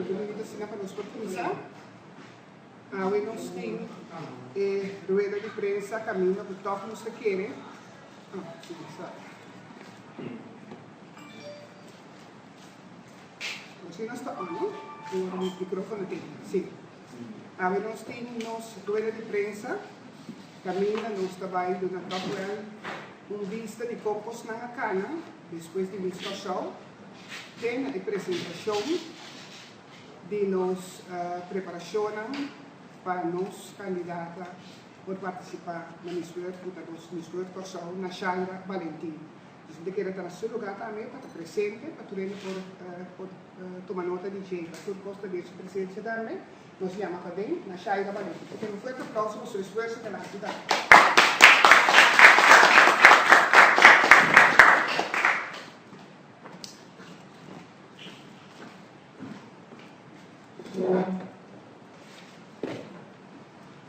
Algun minuut asina pa nos por kuminsá. Awe nos tin e rueda di prensa kaminda ku tòg nos ta kere. Oh, si, sorry. Si nos ta on, no? Mi microfono tin. Si. Awe nos tin nos rueda di prensa kaminda nos ta bai duna tòg wèl un bista di kon kosnan a kana despues di Miss Kòrsou te na e presentashon di nos preparashonnan pa nos kandidata por partisipá na Miss World ku ta nos Miss World Kòrsou Nashaira Balentin. Nos ta kere ta na su lugá tambe pa ta presente pa tur hende por por tuma nota di dje pa tur kos ta den su presensia tambe. Nos yama paden Nashaira Balentin. Por tin un fuerte aplauso pa su esfuerso ku el a hasi tambe.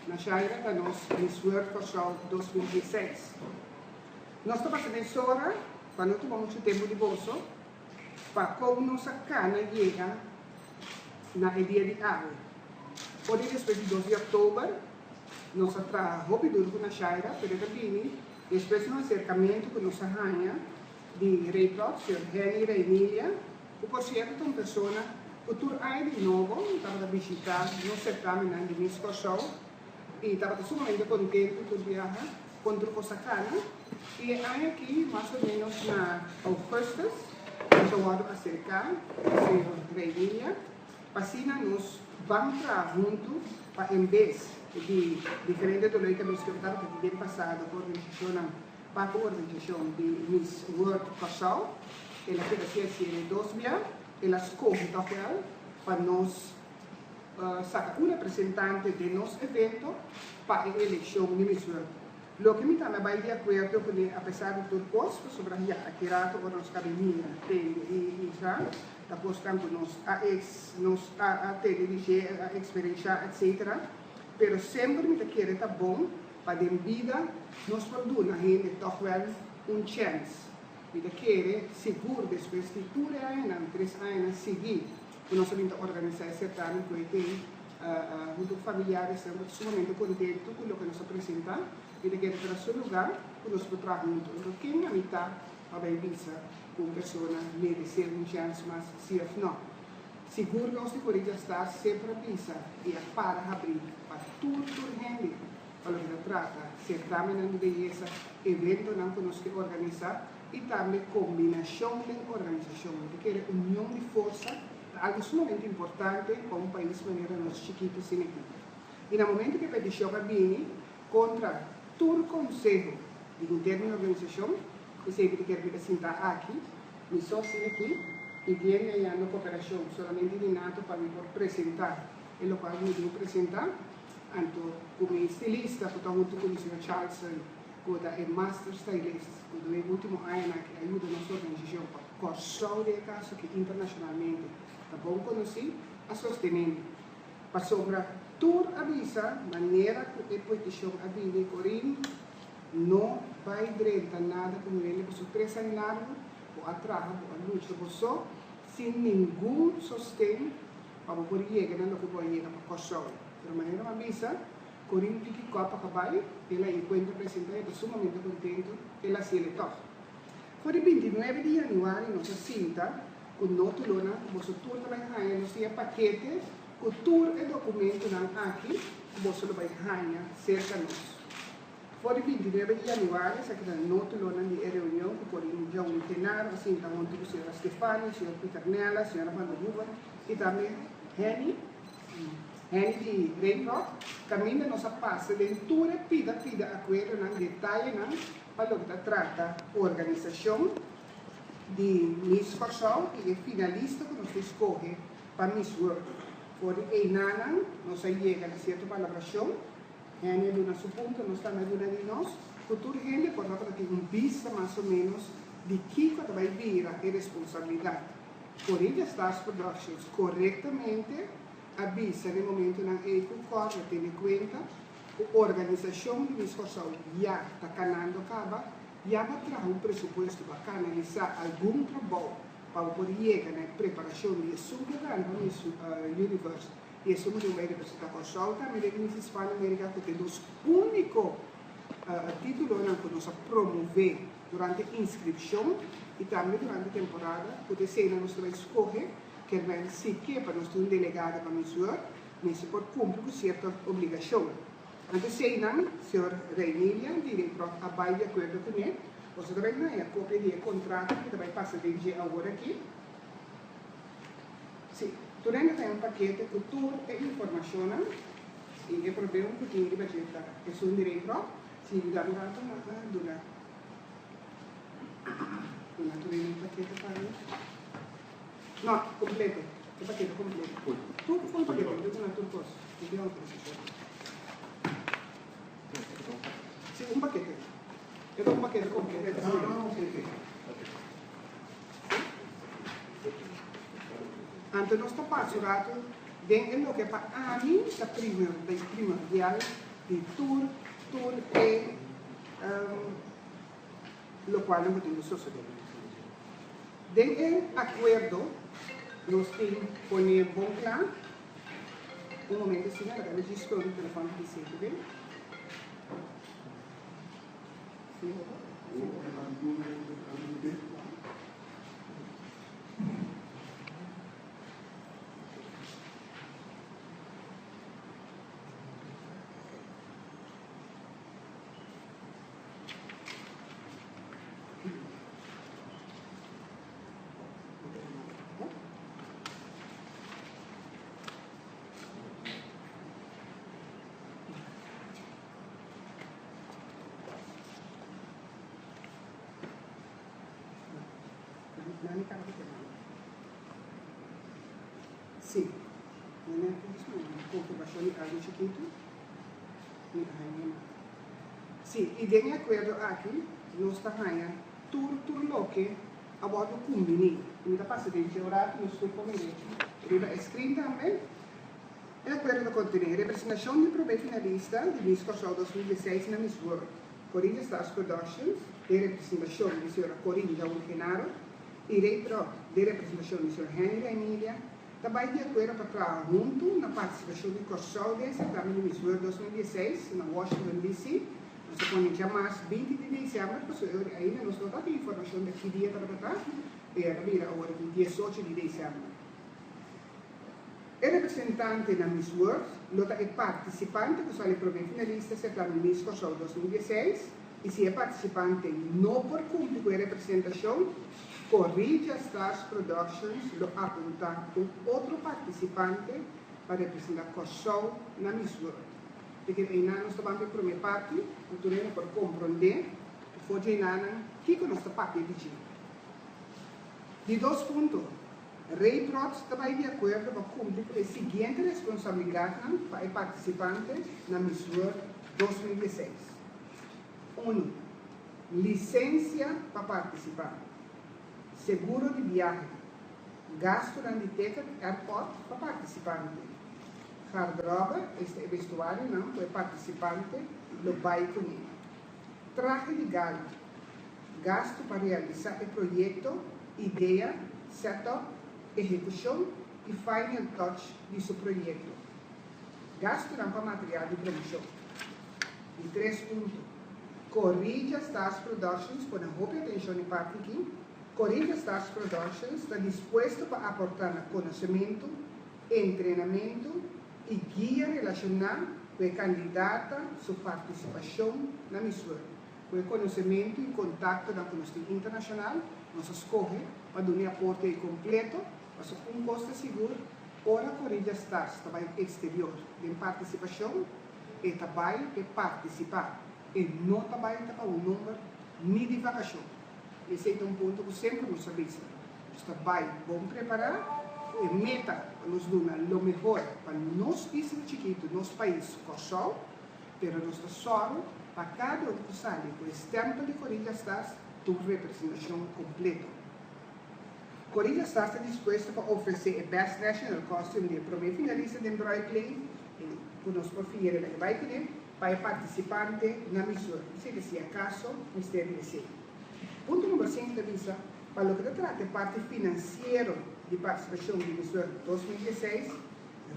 Nashaira ta nos Miss World Kòrsou 2016. Nos ta pasa den sora pa no tuma muchu tempu di boso pa kon nos a kana yega na e dia di awe. For di despues di dos di òktober nos a traha hopi duru ku Nashaira pero e ta bini despues di un aserkamentu ku nos a haña di Rayprod, señor Henny Reynilia, ku por sierto ta un persona ku tur aña di nobo tabata bishitá nos sertamennan di Miss Kòrsou i tabata sumamente kontentu tur biaha kon tur kos a kana. I e aña aki, mas o ménos na ougùstus, nos a wòrdu aserká pa señor Reynilia pa asina nos ban traha huntu pa en bes di diferente doló i kabes ku tabata tin den pasado ku organisashonnan Pa ku organisashon di Miss World Kòrsou, el a keda sier siere dos bia, el a skohe tòg wèl pa nos saka un representante den nos evento pa e elekshon di Miss World. Loke mi tambe a bai di akuerdo kuné apesar di tur kos, pasobra ya aki rato ora nos kabe mira, tende i sa, ta kosnan ku nos a nos a tende di dje, a eksperenshá etsetera, pero semper mi ta kere ta bon Pa den bida nos por duna hende tòg wèl un chèns. Mi ta kere sigur despues di tur e añanan, tres añanan sigui ku nos a bin ta organisá e sertamen ku e tin huntu ku familiaresnan ku ta sumamente kontentu ku loke nos a presentá. Mi ta kere ta na su lugá ku nos por traha huntu. Anto ken a mi ta pa bai bisa ku un persona meresé un chèns mas si òf nò? Sigur nos di Corinthians Stars semper a bisa i a para habrí pa tur tur hende pa loke ta trata sertamennan di beyesa, eventonan ku nos ke organisá i tambe kombinashon den organisashon. Mi ta kere union di forsa ta algu sumamente importante pa un pais manera nos chikitu asina aki. I na momento ku e petishon a bini kontra tur konseho di henter mi organisashon, esei mi ta kere mi ta sinta aki, Mi so sin aki pidiendo y hayando cooperacion solamente di Nato pa mi por presenta e locual mi debe presenta. Anto cu mi stilista cu ta hunto cu mi señor Charlson cu ta e master stylist cu den e ultimo añanan aki a yuda nos organisacion pa Corsou den e caso aki internacionalmente ta bon conoci a sostene mi pasobra tur a bisa manera cu e peticion a bini Corinne No bai drenta nada ku hende boso tres aña largu, bo a traha, bo a lucha bo so, sin ningun sosten pa bo por yega na loke bo a yega pa Kòrsou. Pero manera mi a bisa, Corinne piki kòp a kabai, el a e kuenta presentá, e ta sumamente kontentu, el a hasiel e tòg. For di bintinuebe di yanüari nos a sinta ku nótulonan ku boso tur ta bai haña, nos tin e pakete ku tur e dokumentonan aki ku boso lo bai haña serka nos. For di bintinuebe di yanüari esaki ta nótulonan di e reunion ku Corinne Joan Genaro a sinta huntu ku señora Stefania, señor Pieter Nella, señora Van der Hoeven i tambe Henny, Henny di Rayprod, kaminda nos a pasa den tur e pida pida akuerdonan, detayenan pa loke ta trata organisashon di Miss Kòrsou i e finalista ku nos ta skohe pa Miss World. For di einanan nos a yega na sierto palabrashon. Hende a duna su punto, nos tambe a duna di nos, ku tur hende por tabata tin un bista mas o ménos di kiko ta bai bira e responsabilidat. Corinthians Stars Productions korektamente a bisa den momentonan ei ku kòrda tene kuenta ku organisashon di Miss Kòrsou ya ta kanando kaba, ya ba traha un presupuesto pa kanalisá algun trabou. pa bo por yega na e preparashon di esun ku gana pa Miss Universe i esun ku tin bai representá Kòrsou tambe den Miss Hispanoamerica ku ta e dos úniko títulonan ku nos a promové durante inskripshon i tambe durante temporada ku ta eseinan nos ta bai skohe kermen si ke pa nos tin un delegado pa Miss World mester por kumpli ku sierto obligashon. Anto eseinan señor Reinilian di Reprot a bai di akuerdo kuné. Boso ta bai haña kopia di e kontrato ku ta bai pasa den dje awor aki. Sí, tur hende ta haña un pakete ku tur e informashonnan i e problema ku tin riba dje ta esun di Reprot. Si yuda un rato nan a duna duna tur hende un pakete pa mi. No, kompleto. E pakete kompleto. Tur full pakete, mi ta duna tur kos. Mi tin outorisashon. Si, un pakete. E ta un pakete kompleto. Anto nos ta pasa un rato den e loke pa ami ta primordial di tur tur e lokual nan ku tin ku sosodé. Den e akuerdo nos tin pone bon kla. Un momento asina, laga mi djis skohe mi telefòn di bisé ku den. Sí, Sí, mi a konfirmashon di algu chikitu. Mi a haña nan. Sí, i den e akuerdo aki nos ta haña tur tur loke a wòrdu kumbiní. I mi ta pasa den dje ora ku nos tur por mir'é riba e screen tambe. E akuerdo ta kontené representashon di promé finalista di Miss Kòrsou 2016 na Miss World, Corinne Stars Productions, den representashon di señora Corinne Jaun Genaro, i Ray Trot, den representashon di señor Henry Raimilia, ta bai di akuerdo pa traha huntu na partisipashon di Kòrsou den e sertamen di Miss World 2016 na Washington DC. Nos ta pone djamars 20 di desèmber pasobra e ora ainda nos no tatin informashon di ki dia tabata ta, pero a bira awor di 18 di desèmber. E representante na Miss World lo ta e partisipante ku sali promé finalista sertamen Miss Kòrsou 2016 i si e partisipante no por kumpli ku e representashon, Corrija Stars Productions lo apuntá un otro partisipante pa representá Kòrsou na Miss World. P'e einan nos ta ban p'e promé parti ku tur hende por komprondé for dje einanan kiko nos ta papia di dje. Di dos punto, Rey Prot ta bai di akuerdo pa kumpli ku e siguiente responsabilidatnan pa e partisipante na Miss World 2016. Unu, Lisensia pa partisipá, seguro di biahe, gastunan di ticket airport pa partisipante, garderobe, esta e bestuarionan ku e partisipante lo bai kuné, trahe di gala, gastu pa realisá e proyekto, idea, setup, ehekushon i final touch di su proyekto, gastunan pa material di promoshon. Di tres punto. Corrija Stars Productions pone hopi atencion e parti aki. Corrija Stars Productions ta dispuesto pa aporta na conocemento, entrenamento y guia relaciona cu e candidata su participacion na Miss World. Cu e conocemento y contactonan cu nos tin internacional, nos a scoge pa duna e aporte ei completo, pasobra un cos ta sigur, ora Corrija Stars ta bay exterior den participacion, E ta bai p'e partisipá. E no ta bai ta pa un nomber ni di vakashon. Esei ta un punto ku semper nos a bisa. Nos ta bai bon prepará ku e meta pa nos duna lo mehor pa nos isla chikitu, nos pais Kòrsou, pero nos ta sòru pa kada un ku sali ku e stèmpel di Corilla Stars ta un representashon kompleto. Corilla Stars ta dispuesto pa ofresé e Best National Costume di e promé finalista den Bruiklijn, E ku nos por fiera na e bai kuné pa e partisipante na Missouri. Esei ta si akaso mester di esei. Punto number sinku ta bisa. Pa loke ta trata e parti finansiero di partisipashon di Miss World 2016,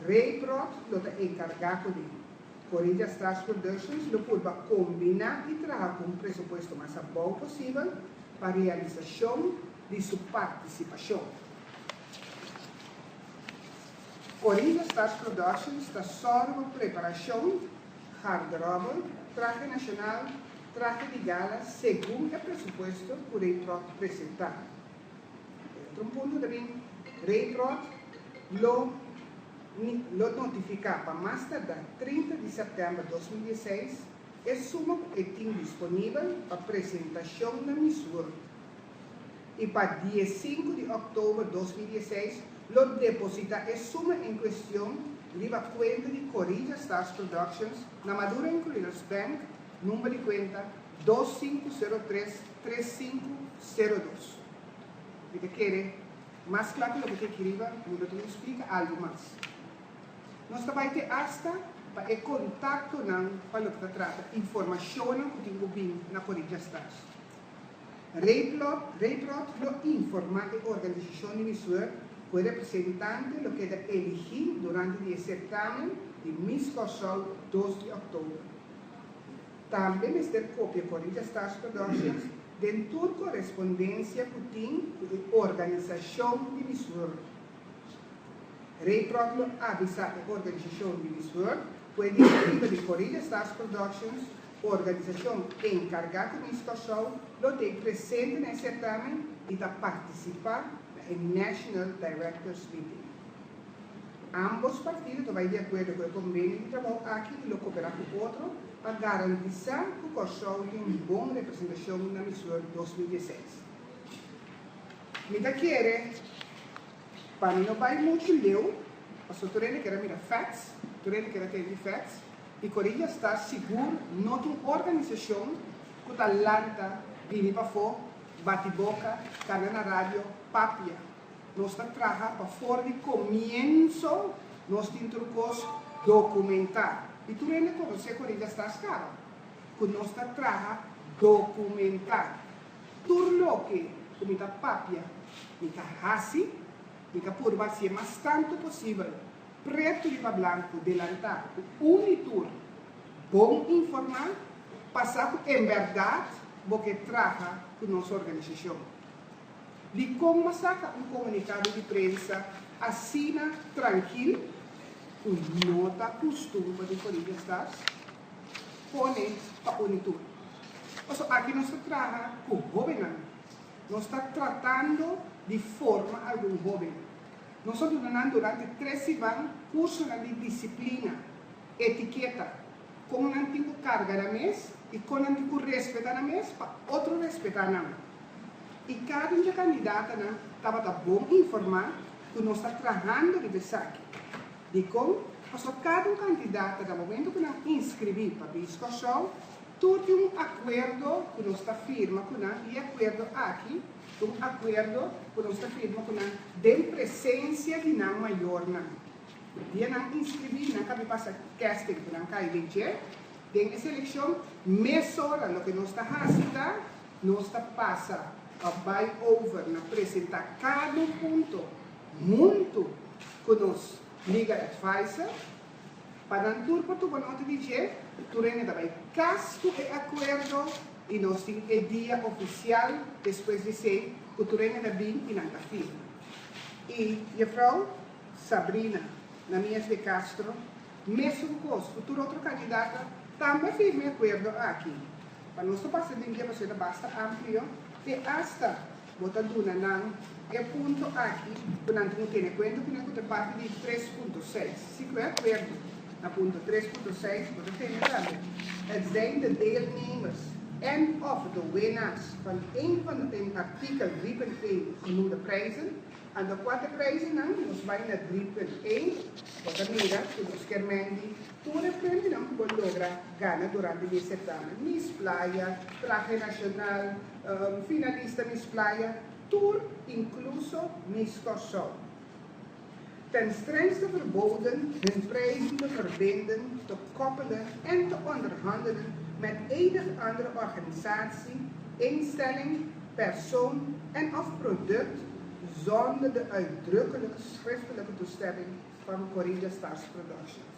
Rayprod lo ta enkargá kuné. Corinthians Stars Productions lo purba kombiná i traha ku un presupuesto mas abou posibel pa realisashon di su partisipashon. Corinthians Stars Productions ta sòru pa preparashon, garderobe, trahe nashonal, trahe di gala segun e presupuesto ku Rayprod presentá. E otro un punto ta bin, Rayprod lo lo notifiká pa mas tardá 30 di sèptèmber 2016 e suma ku e tin disponibel pa presentashon na Miss World i pa 15 di òktober 2016 lo depositá e suma en kuestion riba kuenta di Corinthians Stars Productions na Maduro and Curinos Bank, number di kuenta 25033502. Mi ta kere mas kla ku loke ta aki riba, mi lo tin ku splika algu mas. Nos ta bai te asta pa e kontaktonan pa loke ta trata informashonnan ku tin ku bin na Corinthians Stars. Rayprod lo informá e organisashon di Miss World ku e representante lo keda eligí durante di e sertamen di Miss Kòrsou 2 di òktober. Tambe mester kopia Corinthians Stars Productions den tur korespondensia ku tin ku e organisashon di Miss World. Rayprod lo avisá e organisashon di Miss World ku e direktiva di Corinthians Stars Productions, organisashon enkargá ku Miss Kòrsou, lo t'ei presente na e sertamen i ta partisipá na e National Directors Meeting. Ambos partido ta bai di akuerdo ku e kombenio di trabou aki i lo koperá ku otro pa garantisá ku Kòrsou tin un bon representashon na Miss World 2016. Mi ta kere pa mi no bai muchu leu, pasobra tur hende kier a mira facts, tur hende kier a tende di facts, i Corinthians ta sigur no ta un organisashon ku ta lanta bini pafó, bati boka, kana na radio, papia. Nos ta traha pa for di komienso nos tin tur kos dokumentá. I tur hende konosé Corinthians Stars kaba ku nos ta traha dokumentá. Tur loke ku mi ta papia, mi ta hasi, mi ta purba hasié mas tantu posibel pretu riba blanku delantá ku un i tur bon informá pa sa ku en bèrdat bo ke traha ku nos organisashon. Dikon bo a saka un komunikado di prensa asina trankil ku no ta kustumber di Corinthians Stars pone pa uni tur? Pasobra aki nos ta traha ku hóbennan. Nos ta tratando di forma algun hóben. Nos a duna nan durante tres siman kursonan di disiplina, etiketa, kon nan tin ku karga nan mes i kon nan tin ku respetá nan mes pa otro respetá nan. I kada un dje kandidatanan tabata bon informá ku nos ta trahando riba esaki. Dikon? Pasobra kada un kandidata na momento ku nan inskribí pa Miss Kòrsou, tur tin un akuerdo ku nos ta firma ku nan i e akuerdo aki ta un akuerdo ku nos ta firma ku nan den presensia di nan mayornan. Dia nan inskribí, nan kabi pasa casting ku nan kai den dje. Den e selekshon, mesora loke nos ta hasi ta Nos ta pasa pa bai over na presentá kada un punto huntu ku nos legal advisor pa nan tur por tuma nota di dje. Tur hende ta bai kas ku e akuerdo i nos tin e dia ofisial despues di esei ku tur hende ta bin i nan ta firma. I Jefrou Sabrina Namias de Castro mesun kos ku tur otro kandidata tambe a firma e akuerdo aki. Pa nos ta pasa den dje pasobra e ta basta amplio, te asta bo ta duna nan e punto aki ku nan tin ku tene kuenta kuné ku ta parti di 3.6. Si ku e akuerdo na punto 3.6 bo ta tene tambe, Het zijn de deelnemers en of de winnaars van een van de in artikel 3.1 genoemde prijzen. Anto kua ta e prijzennan? Nos bai na 3.1, bo ta mira ku nos kier mendi Tur e premionan ku bo logra gana durante di e sertamen, Miss Playa, Trahe Nashonal, finalista Miss Playa, tur inkluso Miss Kòrsou. Ten strengste verboden hun prijzen te verbinden, te koppelen en te onderhandelen met enig andere organisatie, instelling, persoon en of product zonder de uitdrukkelijke schriftelijke toestemming van Corilla Stars Productions.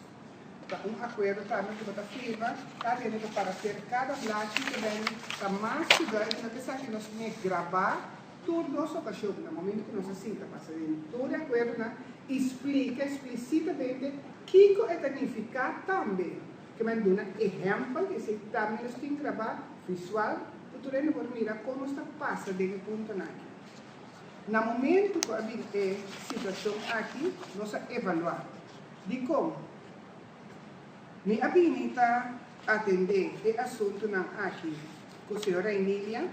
Ta un akuerdo tambe ku bo ta firma, ta tene ku parafer kada blachi ku ben ta mas ku duidelijk esaki nos tin e grabá tur nos okashon na momento ku nos a sinta pasa den tur e akuerdonan i splika esplisitamente kiko e ta nifiká tambe. Ke men duna ehèmpel di esei tambe nos tin grabá visual ku tur hende por mira kon nos ta pasa den e puntonan aki. Na momento ku a bin e situashon aki nos a evaluá. Dikon? Mi a bini ta atendé e asuntunan aki ku señora Emilia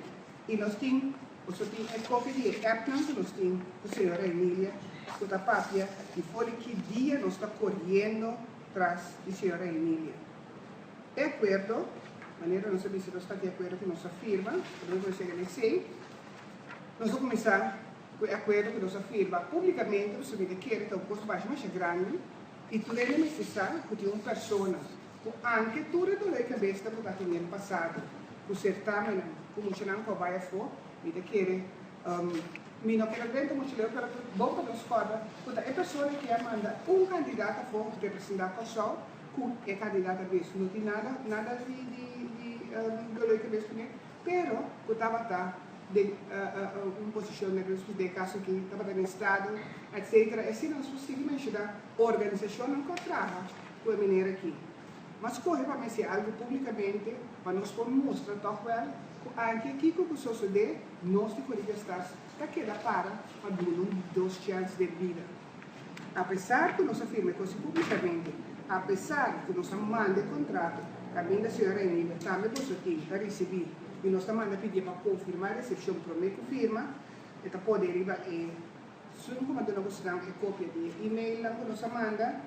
i nos tin, boso tin e kopia di e appnan ku nos tin ku señora Emilia ku ta papia di for di ki dia nos ta koriendo tras di señora Emilia. E akuerdo, manera nos a bisa nos ta di akuerdo ku nos a firma, pero nos a yega na esei, nos a kuminsá Ku e akuerdo ku nos a firma públikamente pasobra mi ta kere ta un kos masha masha grandi i tur hende mester sa ku tin un persona ku anke tur e dolor di kabes ta ku ta tin den pasado ku sertamennan ku muchanan ku a bai afó mi ta kere mi no kere drenta muchu leu pero ta bon pa nos kòrda ku ta e persona ke a manda un kandidat afó representá Kòrsou ku e kandidat a bes no tin nada nada di di di dolor di kabes kuné pero ku tabata den un posicion den nos den caso aki tabata den estado etcetera y asina nos por sigui menciona organisacionnan cu a traha cu e manera aki. Mas scoge pa mester algo publicamente pa nos por mustra toch wel cu anke kico cu sosode nos di Corriga Stars ta keda para pa duna un dos chance den bida. Apesar cu nos a firma e cosi publicamente, apesar cu nos a manda e contrato caminda señor Reinildo tambe boso tin ta ricibi y nos ta manda pidié pa confirma e recepcion prome cu firma, e ta pone riba e sun cu m'a duna bosonan e copia di e emailnan cu nos a manda.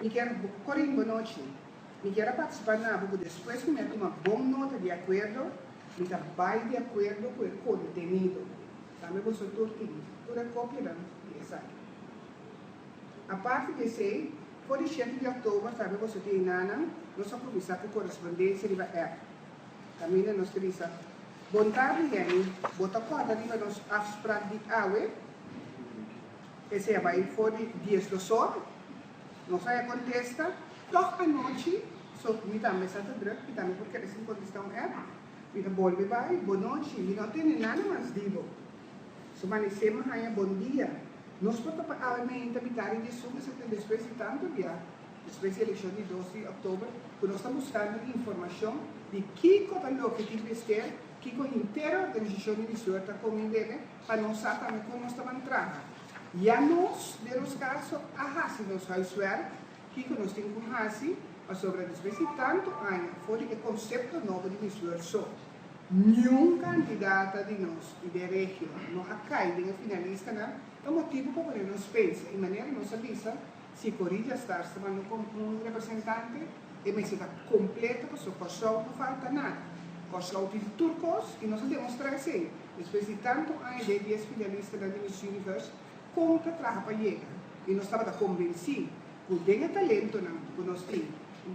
Mi kier, Corinne, bonochi. Mi kier a participa na bo cu despues cu mi a tuma bon nota di acuerdo, mi ta bay di acuerdo cu e contenido. Tambe boso tur tin tur e copianan di esaki. Aparte di esei, for di shete di òktober tambe boso tin enanan, nos a kuminsá ku korespondensia riba app. Kaminda nos ta bisa, Bon tardi Henny, bo ta kòrda riba nos afsprak di awe? Esei a bai for di diesdos or. Nos a kontesta, Tòg anochi, so mi tambe sa ta drùk, mi tambe por keda sin kontestá un app. Mi ta bolbe bai, Bonochi, mi no tene nada mas di bo. Su manisé mi haña bon dia. Nos por topa awe meinta mitad di diesun, esaki ta despues di tantu dia, despues di elekshon di dos di òktober, ku nos ta buskando informashon di kiko ta loke tin mester, kiko henter organisashon di Misur ta komi bebe, pa nos sa tambe kon nos ta ban traha. Ya nos, den nos kaso, a hasi nos huiswerk, kiko nos tin ku hasi, pasobra despues di tantu aña for di e konsepto nobo di Misur so, Niun kandidata di nos i den regio no a kai den e finalistanan, ta motibu pa pone nos pensa i manera nos a bisa, si Corilla Stars ta manda un representante, e mester ta kompleto pasobra Kòrsou no falta nada. Kòrsou tin tur kos i nos a demostrá esei despues di tantu aña den dies finalistanan di Miss Universe kon ta traha pa yega i nos tabata kombensí ku den e talentonan ku nos tin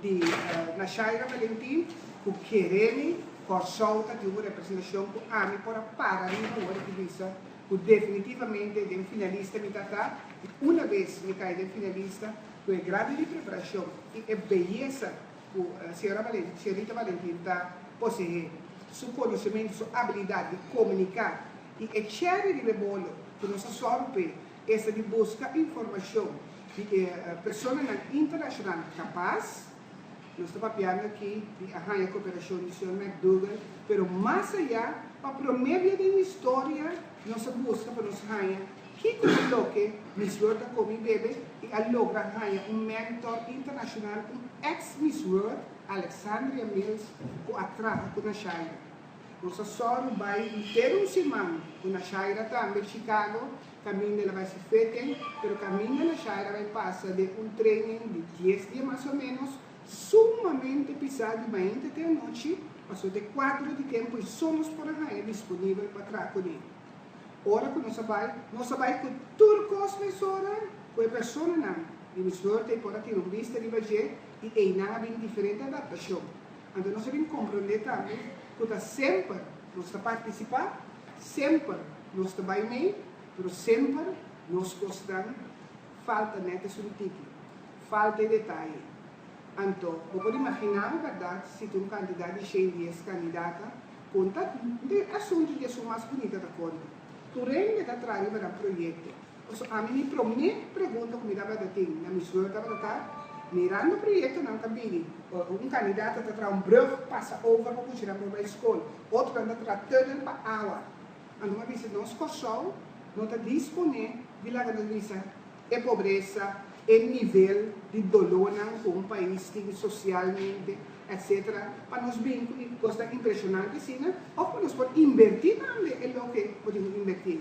di Nashaira Valentin ku Keremi Kòrsou ta tin un representashon ku ami por a para riba ora di bisa ku definitivamente den finalista mi ta ta i una bes mi kai den finalista ku e grado di preparashon i e beyesa ku señora Valentin señorita Valentin ta poseé su konosementu su abilidat di komuniká i e chèri riba e bolo ku nos a sòru p'e Esta di buska informashon di e personanan internashonal kapas. Nos ta papiando aki di a haña koperashon di señor McDougall, pero mas ayá, pa promé bia den historia nos a buska pa nos haña kiko ta loke Miss World ta komi i bebe i a logra haña un mentor internashonal, un ex Miss World, Alexandria Mills, ku a traha ku Nashaira. Nos a sòru bai henter un siman ku Nashaira tambe Chicago, kaminda el a bai su fitting, pero kaminda Nashaira bai pasa den un training di dies dia mas o ménos, sumamente pisá di mainta te anochi, pasobra ta e kuadro di tempu i so nos por a haña disponibel pa traha kuné. Ora ku nos a bai, nos a bai ku tur kos mesora ku e personanan di mi suerte i por a tira un bista riba dje i einan a bin diferente adaptashon. Anto nos a bin komprondé tambe ku ta semper nos ta partisipá, semper Nos ta bai mei, pero semper nos kosnan falta nèt esun tiki, falta e detaye. Anto, bo por imaginá bo bèrdat si tin un kantidat di 110 kandidata konta de asuntu di esun mas bunita ta konta. Tur hende ta traha riba nan proyekto. Pasobra ami mi promé pregunta ku mi tabata tin na mi suer tabata ta, mirando proyektonan ta bini, un kandidata ta traha un brùg pasa over pa kuchina por bai skol, otronan ta traha tunnel pa awa. Anto mi a bisa nos Kòrsou no ta disponé di laga nos bisa e pobresa, e nivel di dolónan ku un pais tin sosialmente, etc. Pa nos bin ku kosnan impreshonante asina òf pa nos por inbertí tambe e loke bo tin ku inbertí.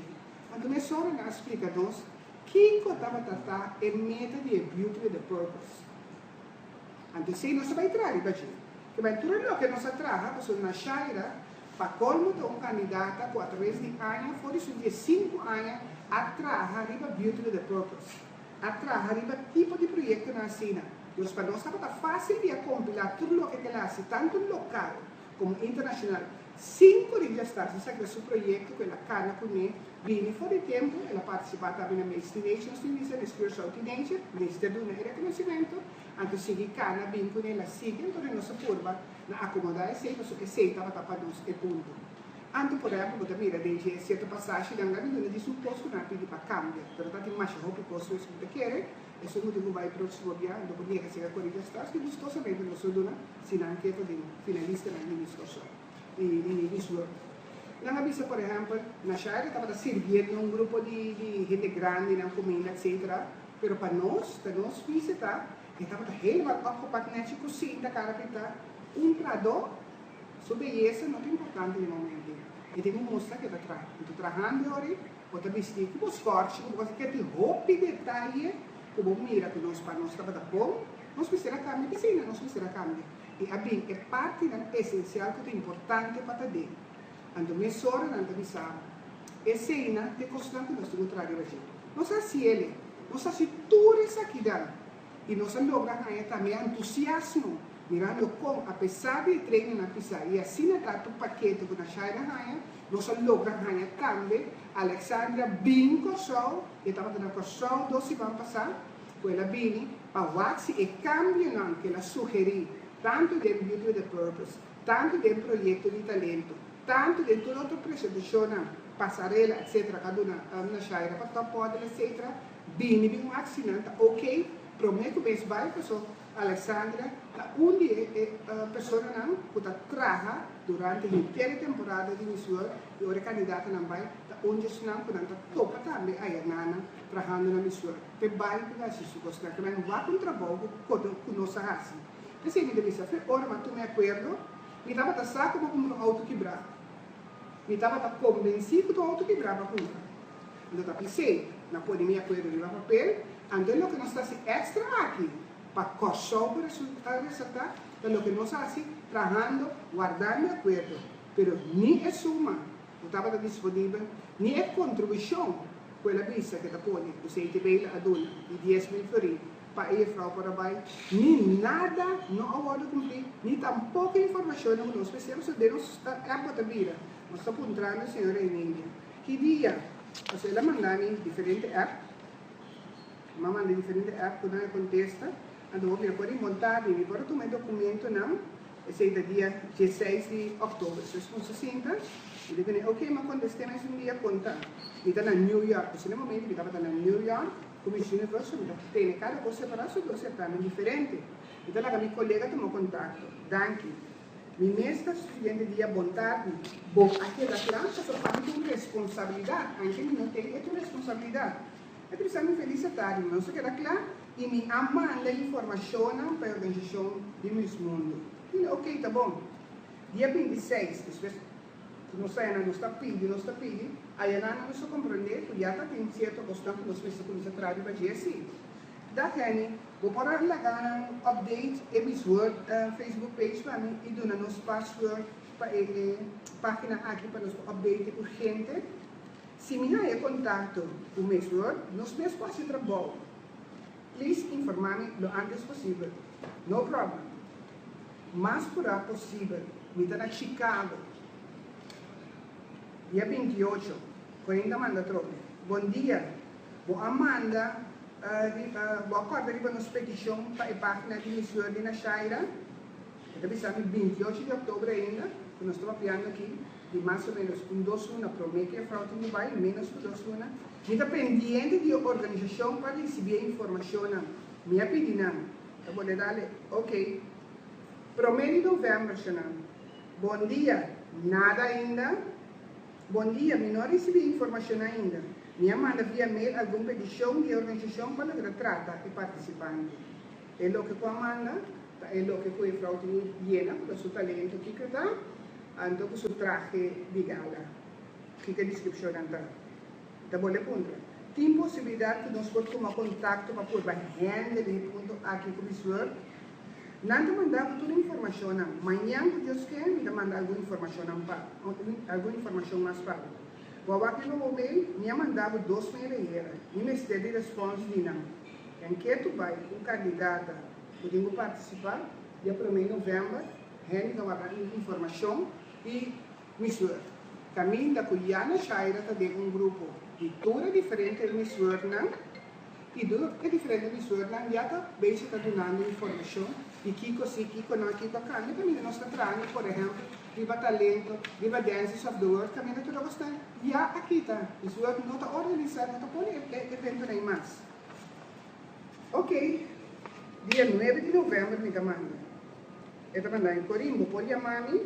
Anto mesora nan a splika nos kiko tabata ta e meta di e Beauty with a Purpose. Anto esei nos a bai traha riba dje. Ke bai tur e loke nos a traha pasobra Nashaira pa colmo ta un candidata cu atraves di aña for di su 15 aña a traha riba Beauty with a Purpose. A traha riba tipo di proyectonan asina. Dus pa nos tabata facil di a compila tur loke ke el a haci tanto local como internacional. Cinco di Stars esaki ta su proyecto cu el a cana cune bini for di tempo. El a participa tambe na Miss Teenage, nos tin bisa Miss Curaçao Teenager, mester duna e reconocimento. Anto sigui cana bin cune, el a sigui, anto nos a purba na acomoda esey pasobra esey tabata pa nos e punto. Anto por ehempel bo ta mira den dje cierto pasashinan nan a duna di su cos cu nan a pidi pa cambia, pero ta tin masha hopi cos mes cu bo ta kere. Esun cu tin cu bay proximo bia anto por yega cerca Corinthians Stars cu gustosamente nos lo duna si nan ke ta den finalistanan di Miss Kòrsou di di Miss World. Nan a bisa por ehempel Nashaira tabata sirbiendo un grupo di di hende grandi nan cuminda etcetera pero pa nos ta nos visita e tabata helemaal opgepakt nechi cu cinta cara pinta un trahador su beyesa no ta importante den momento e tin cu mustra cu e ta traha anto trahando ori Bo ta bisti ku bo skòrchi, ku bo kos ke tin hopi detaye ku bo mira ku nos pa nos tabata bon, nos mester a kambia p'esei nos mester a kambia i a bin e partinan esensial ku ta importante pa ta den. Anto mesora nan ta bisa bo, eseinan ta e kosnan ku nos tin ku traha riba dje. Nos a hasi el'e, nos a hasi tur esakinan i nos a logra haña tambe e entusiasmo mirando kon apesar di e treinennan pisá i asina tantu pakete ku Nashaira haña, Nos a logra haña tambe Alexandra bin Kòrsou, e tabata na Kòrsou dos siman pasá, ku el a bini pa wak si e kambionan ku el a sugerí tantu den Beauty with a Purpose, tantu den Proyekto di Talento, tantu den tur otro presentashonnan, pasarela etc. Ku a duna Nashaira pa Top Model etc. Bini bin wak si nan ta ok promé ku mes bai paso Alexandra ta un di e personanan ku ta traha durante henter e temporada di Miss World i ora e kandidatonan bai ta un di esnan ku nan ta topa tambe ayananan trahando na Miss World p'e bai ku hasi su kosnan. Ke men wak un trabou ku koto ku nos a hasi. P'esei mi ta bisa fe ora m'a tuma e akuerdo mi tabata sa ku bo kumpra un outo kibrá. Mi tabata kombensí ku ta un outo kibrá bo a kumpra. Anto ta p'esei na pone mi akuerdo riba papel. Anto e loke nos ta hasi èkstra aki pa Kòrsou por resaltá ta loke nos a hasi trahando, wardando e akuerdo, pero ni e suma ku tabata disponibel, ni e kontribushon ku el a bisa ku e ta pone ku CTB la a duna di 10,000 florin pa e jefrou por a bai, ni nada no a wòrdu kumplí, ni tampoko informashonnan ku nos mester, pasobra den nos app bo ta bira, nos ta puntrando señora Emilia ki dia, pasobra el a manda mi diferente app. Mi a manda diferente app ku nan a kontesta. Anto bo mira por di monta di mi por a tuma e dokumentonan, esei ta dia 16 di òktober. So es kunsa sinta, mi ta tene ok, mi a kontest'é mes un dia konta mi ta na New York. Pasobra na e momento mi tabata na New York ku Miss Universe, so mi ta tene kada kos separá, so dos sertamen diferente. Mi ta laga mi kolega tuma kontakto. Danki. Mi mes ta siguiente dia bon tardi. Bo a keda kla? Pasobra pa mi ta un responsabilidat, anke mi no ten e ta un responsabilidat. E bisa mi felis atardi, nos a keda kla i mi a manda informashonnan pa e organisashon di Miss Mundo. Mi di ok, ta bon. Dia 26, despues ku nos a nos ta pidi, nos ta pidi, ayanan nos a komprendé ku ya ta tin sierto kosnan ku nos mester kuminsá traha riba dje si. Dag Henny, bo por a laga nan update e Miss World Facebook page pa mi i duna nos password pa e pagina aki pa nos por update urgente? Si mi haña kontakto ku Miss World, nos mes por hasi trabou. Please informá mi lo antes posibel. No problem. Mas purá posibel. Mi ta na Chicago. Dia 28. Corinne ta manda trobe. Bon dia. Bo a manda bo a kòrda riba nos petishon pa e página di Miss World di Nashaira? E ta bisa mi 28 di òktober ainda ku nos ta papiando aki di mas o ménos un dos luna promé ku e frou tin ku bai, ménos ku dos luna. Mi ta pendiente di e organisashon pa risibí e informashonnan. Mi a pidi nan. Ta bolé dale? Oké. Promé di novèmber, Shannon. Bon dia. Nada ainda? Bon dia, mi no a risibí informashon ainda. Mi a manda via mail algun petishon di e organisashon pa logra trata e partisipante. E loke ku a manda ta e loke ku e frou tin ku yena ku ta su talento kiko ta, anto ku su trahe di gala. Kiko e deskripshonnan ta? Ta bolbe puntra. Tin posibilidat ku nos por tuma kontakto pa purba hende den e punto aki ku Miss World? Nan ta manda bo tur informashonnan. Mañan ku Dios ke, mi ta manda algun informashonnan pa algun informashon mas pa bo. Bo a wak riba bo mail? Mi a manda bo dos mail ayera. Mi mester di respons di nan. En ketu bai un kandidata ku tin ku partisipá dia promé novèmber, Henny ta warda informashon di Miss World. Kaminda ku Yana Shaira ta den un grupo di tur e diferente Miss Worldnan. I dor e diferente emisornan ya ta bezig ta dunando informashon di kiko si, kiko no, kiko a kambia. Kaminda nos ta trahando por ehèmpel riba talento, riba Dances of the World, kaminda tur loke sta ya a kita. Miss World no ta organisá, no ta pone e eventonan ei mas. Ok, dia nuebe di novèmber mi ta manda. E ta manda mi, Corinne, bo por yama mi?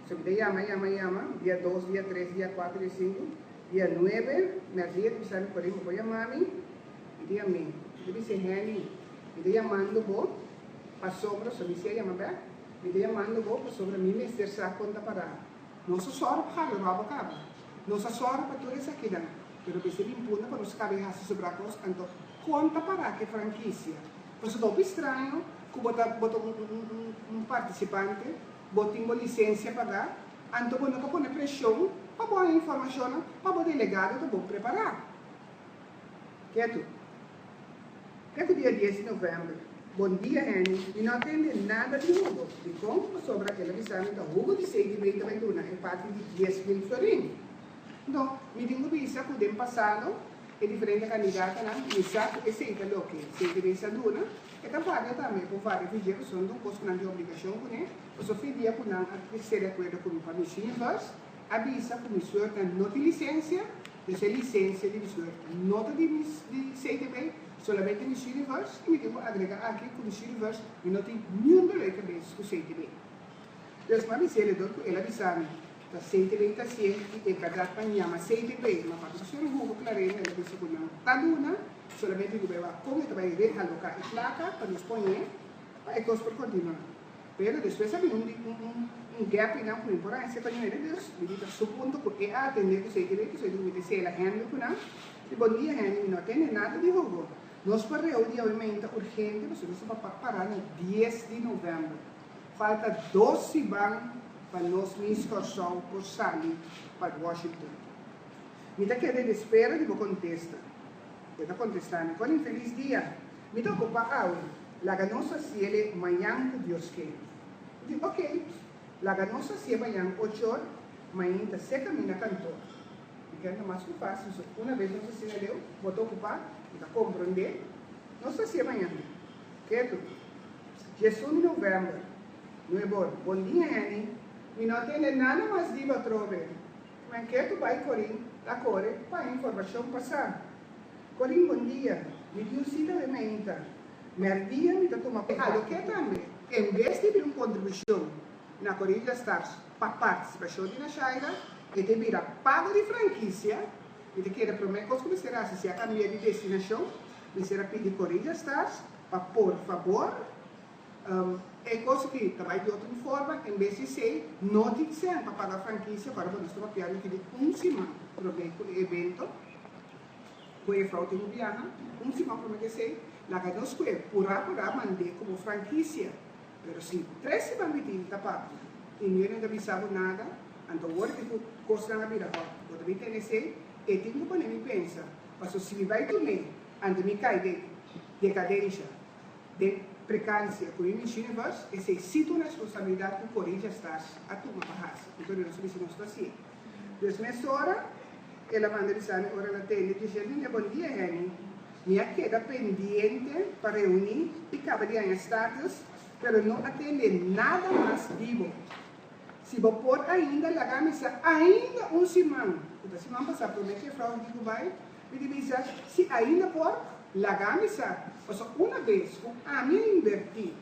So mi ta yama, yama, yama, dia dos, dia tres, dia kuater, dia sinku. Dia nuebe, mèrdia ta bisa mi Corinne bo por yama mi? Mi ta yam'é. Mi ta bis'é, Henny, mi ta yamando bo pasobra, so mi si a yama bèk, mi ta yamando bo pasobra mi mester sa kon ta pará. Nos a sòru pa hala ròba kaba. Nos a sòru pa tur esakinan, pero mester bin punto pa nos kaba i hasi sobrá kos, anto kon ta pará ku e frankisia? Pasobra ta hopi straño ku bo ta bo ta un un un partisipante, bo tin bo lisensia pagá, Anto bo no ta pone preshon pa bo haña informashonnan pa bo delegado ta bon prepará. Ketu. Ketu dia dies di novèmber. Bon dia Henny, mi no a tende nada di Hugo. Dikon? Pasobra el a bisa mi ta Hugo di CTB ta bai duna e parti di 10,000 florin. No, mi tin ku bisa ku den pasado e diferente kandidatonan mi sa ku esei ta loke CTB sa duna. E ta varia tambe, e por varia di dje pasobra no ta un kos ku nan tin obligashon kuné. Pasobra fin dia ku nan a trese di akuerdo ku mi pa Miss Universe, a bisa ku mi suertnan no tin lisensia, dus e lisensia di mi suert no ta di Miss di CTB, solamente Miss Universe, i mi tin ku agrega aki ku Miss Universe mi no tin niun dolor di kabes ku CTB. Dus mi a bis'é dor ku el a bisa mi ta CTB ta hasié i e bèrdat pa yama CTB, ma papia ku señor Hugo Clarena el a bisa ku nan ta duna, solamente mi bai wak kon e ta bai realoká e plaka pa nos poñ'é pa e kos por kontinuá. Pero despues a bin un un gap einan ku mi por haña sepa ñoe dus mi di ta su punto ku e a atende ku esei ku esei mi ta sela Henry ku nan di bon dia Henry mi no a tende nada di Hugo nos por reuni awe meinta urgente pasobra nos ta pa para na dies di november falta dos siman pa nos Miss Kòrsou por sali pa Washington mi ta keda den espera di bo kontesta e ta kontesta mi kon infelis dia mi ta okupa awe. Laga nos hasiele mañan ku Dios ke. Mi di, Ok, laga nos hasié mañan ochor, mainta seka mi na kantor. Mi kende mas ku fásil, so una bes nos hasié na leu, bo ta okupá, mi ta komprondé. Nos hasié mañan. Ketu. 11 di novèmber, nuebor. Bon dia, Henny. Mi no a tende nada mas di bo atrobe. Men ketu bai Corinne ta kore pa informashon pasá. Corinne, bon dia. Mi tin un sita awe mainta. Mèrdia mi ta tuma e aloke tambe. En bes di bira un kontribushon na Corinthians Stars pa partisipashon di Nashaira, e ta bira pago di frankisia. Mi ta kere promé kos ku mester hasi si a kambia di destinashon, mester a pidi Corinthians Stars pa por fabor e kos aki ta bai di otro forma. En bes di esei no tin sèn pa paga frankisia, ora bo nos ta papiando aki di un siman promé ku e evento. Ku e frou tin ku biaha, un siman promé ku esei, laga nos ku e purá purá mand'é komo frankisia. Pero si tres siman mi tin ta papia i mi no ta bisa bo nada, anto wor di ku kosnan a bira hòt. Bo ta bin tene esei? E tin ku pone mi pensa, paso si mi bai tum'é, anto mi kai den dekadensha, den prekansia ku mi Miss Universe, esei si ta un responsabilidat ku Corinthians Stars a tuma pa hasi. Anto nos a bisa nos ta hasié. Dus mesora. El a manda bisa mi ora el a tende dje, Linda, bon dia Henny. Mi a keda pendiente pa reuní i kaba di haña status, pero no a tende nada mas di bo. Si bo por ainda laga mi sa ainda un siman, ku ta siman pasá promé ku e frou di ku bai, mi di bisa, si ainda por, laga mi sa, pasobra una bes ku ami a inbertí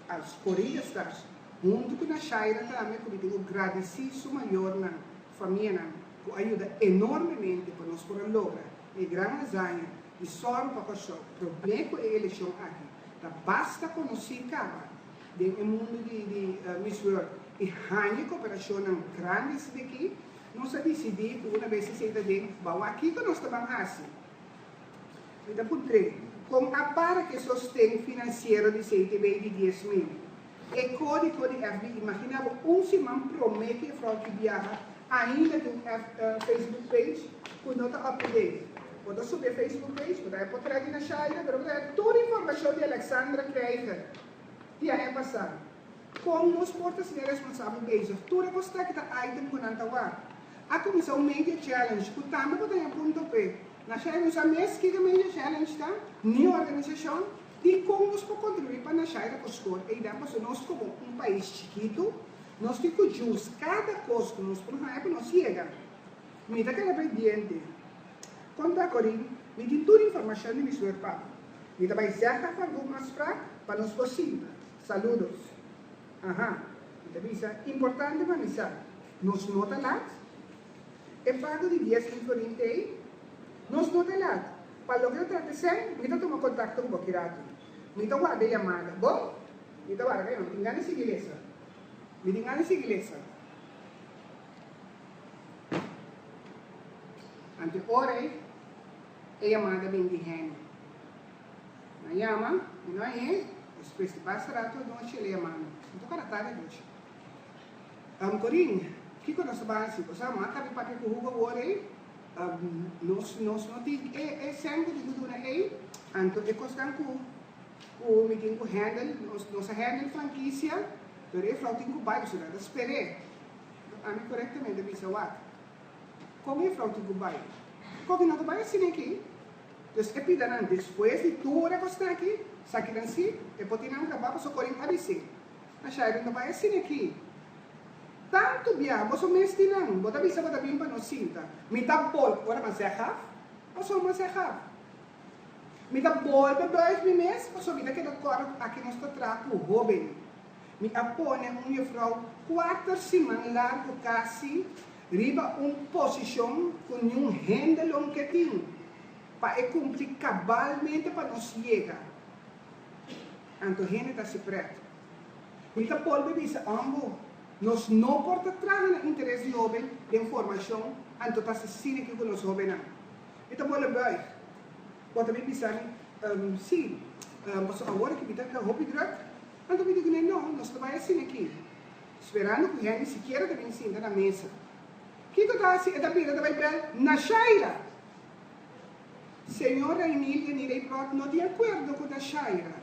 als corrigersters huntu ku Nashaira tambe ku mi tin ku gradisí su mayornan, famianan ku a yuda enormemente pa nos por a logra e gran hazaña di sòru pa Kòrsou promé ku e elekshon aki ta basta konosí kaba den e mundu di di Miss World i haña e koperashonnan grandi asina aki, nos a disidí ku una bes esei ta den bawá kiko nos ta ban hasi. Mi ta puntr'é, kon a para ku e sosten finansiero di CTB di 10,000? E kódigo di FB, imaginá bo un siman promé ku e frou ki biaha ainda tin un Facebook page ku no ta up to date. Bo ta subi e Facebook page, bo ta haña potrèt di Nashaira, pero bo ta haña tur informashon di Alexandra Krijger di aña pasá. Kon nos por ta asina responsabel bezig? Tur e kos ta ki ta item ku nan ta wak. A kuminsá un media challenge ku tambe bo ta haña punto p'e. Nashaira no sa mes kiko media challenge ta, ni organisashon. Dikon nos por kontribuí pa Nashaira por skor einan? Pasobra nos komo un pais chikitu, nos tin ku jus kada kos ku nos por haña pa nos yega. Mi ta keda pendiente. Konta Corin, mi tin tur informashon di mi suer papa. Mi ta bai zèg af algun afsprak pa nos por sinta. Saludos. Aha, mi ta bisa, importante pa mi sa, nos no ta lat. E pago di 10,000 florin t'ei? Nos no ta lat. Pa loke ta trata esei, mi ta tuma kontakto ku bo ki ratu. Mi ta warda e yamada. Bon? Mi ta warda e yamada. Mi tin gana di sigui lesa. Mi tin gana di sigui lesa. Anto e ora ei, e yamada bin di Henny. Mi a yama, mi no a hañ'é. Despues di basta ratu anochi el a yama mi. Mi toka na tardi anochi. Corin, kiko nos ta bai hasi? Bo sa, mi a kabi papia ku Hugo awor ei. Nos nos no tin e e sèn ku tin ku duna ei, anto e kosnan ku ku mi tin ku handle, nos nos a handle frankisia, pero e frou tin ku bai, pasobra nan ta sper'é. Ami korektamente a bisa wak, kon e frou tin ku bai? Koki no ta bai asina aki? Dus e pida nan despues di tur e kosnan aki, sakinan si, e por tin nan grabá pasobra Corin a bis'é. Asha, e no bai asina aki. Tantu bia boso mes tin nan, bo ta bisa bo ta bin pa nos sinta. Mi ta bolbe, ora mi a zeg af, pasobra mi a zeg af. Mi ta bolbe buig mi mes, pasobra mi ta keda kòrda ku aki nos ta traha ku hóben. Mi a pone un jefrou kuater siman largu kasi riba un posishon ku niun hende lo ke tin, pa e kumpli kabalmente pa nos yega. Anto hende ta hasi pret. Mi ta bolbe bisa ambo, nos no por ta traha na interes di hoben den formashon anto ta hasi sine ki ku nos hobennan. Mi ta bolbe buig. Bo ta bin bisa mi, Si, pasobra awor aki mi ta hopi druk. Anto mi di kuné, No, nos ta bai asina aki, sperando ku hende sikiera ta bin sinta na mesa. Kiko ta hasi? E ta bira ta bai bel na Shaira! Señor Rainil Yanirey Prot no di akuerdo ku Nashaira.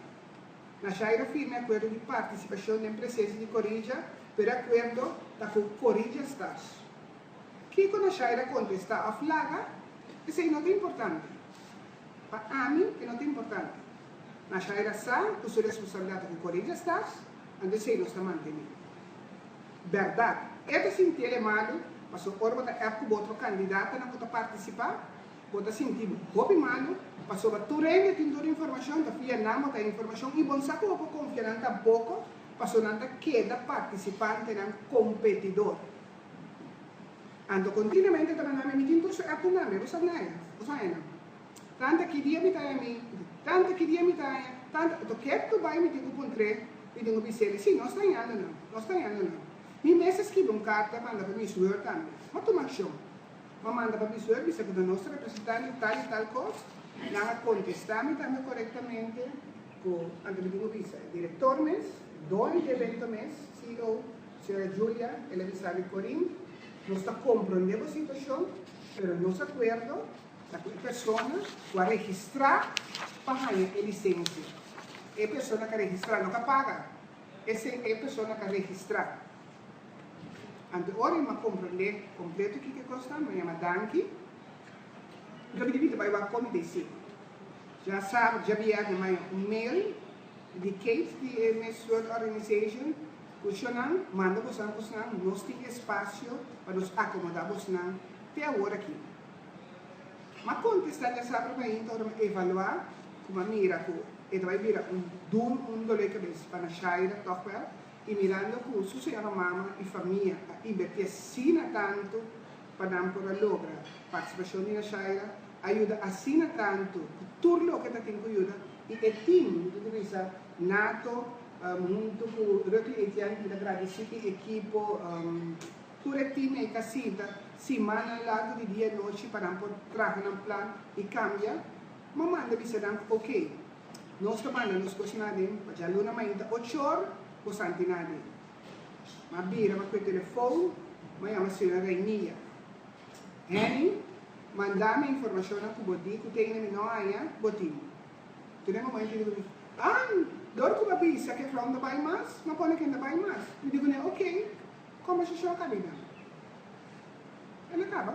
Nashaira firma e akuerdo di partisipashon den presensia di Corilla, pero e akuerdo ta ku Corilla Stars. Kiko Nashaira kontestá òf laga, esei no ta importante. Pa ami e no ta importante. Nashaira sa ku su responsabilidat ta ku Corilla Stars, anto esei nos ta mantené. Bèrdat, e ta sinti el e malu, pasobra ora bo ta èp ku bo otro kandidatonan ku ta partisipá, Bo ta sinti bo hopi malu pasobra tur hende tin tur informashon, ta fia nan bo ta informashon i bon sa ku bo por konfia nan tampoko pasobra nan ta keda partisipantenan kompetidor. Anto kontinuamente ta manda mi, mi tin tur su app na mi, bo sa naya, bo sa haña nan. Tanta ki dia mi ta haña mi, tanta ki dia mi ta haña, tanta, anto ket ku bai mi tin ku puntr'é, mi tin ku bis'é, si nos ta hañando nan, nos ta hañando nan. Mi mes a skibi un karta manda pa mi suer tambe, bo tuma akshon. M'a manda pa mi suer bisa ku ta nos representante tal i tal kos. Nan a kontestá mi tambe korektamente ku anto mi tin ku bisa e direktor mes, doño di evento mes, CEO, señora Julia, el a bisa mi, Corinne, nos ta komprondé bo situashon, pero nos akuerdo ta ku e persona ku a registrá pa haña e lisensia. E persona ku a registrá no ka paga, esei e persona ku a registrá. Anto ora mi a komprondé kompleto kiko e kos ta, mi a yama danki. Mi ta pidi mi ta bai wak kon mi ta hasi. Djasabra, djabièrnè maña un mail di Kate di e Miss World Organization ku shonnan manda bosan kosnan, nos tin espasio pa nos akomodá bosnan te awor aki. M'a kontestá djasabra mainta ora m'a evaluá ku m'a mira ku e ta bai bira un duru un dolé kabes pa Nashaira tòg wèl i mirando ku su señora mama i famia a inbertí asina tantu pa nan por a logra partisipashon di Nashaira a yuda asina tantu ku tur loke ta tin ku yuda i e team mi tin ku bisa Nato huntu ku Rutly Etienne mi ta gradisí e ekipo Tur e team ei ta sinta simannan largu di dia i nochi pa nan por traha nan plan i kambia. Ma manda bisa nan ku ok, nos ta manda nos kosnan aden pa djaluna mainta ochor bo santi nan aden. Ma bira ma kue telefon, ma yama señora Reinilla. Henny, manda mi informashonnan ku bo di ku tene mi no haña, bo tin. Tur e momento mi di ku mi, ah, dor ku bo a bisa ku e vrouw no ta bai mas, ma pone ku e no ta bai mas. Mi di kuné, ok. Kombersashon a kabina. El a kaba.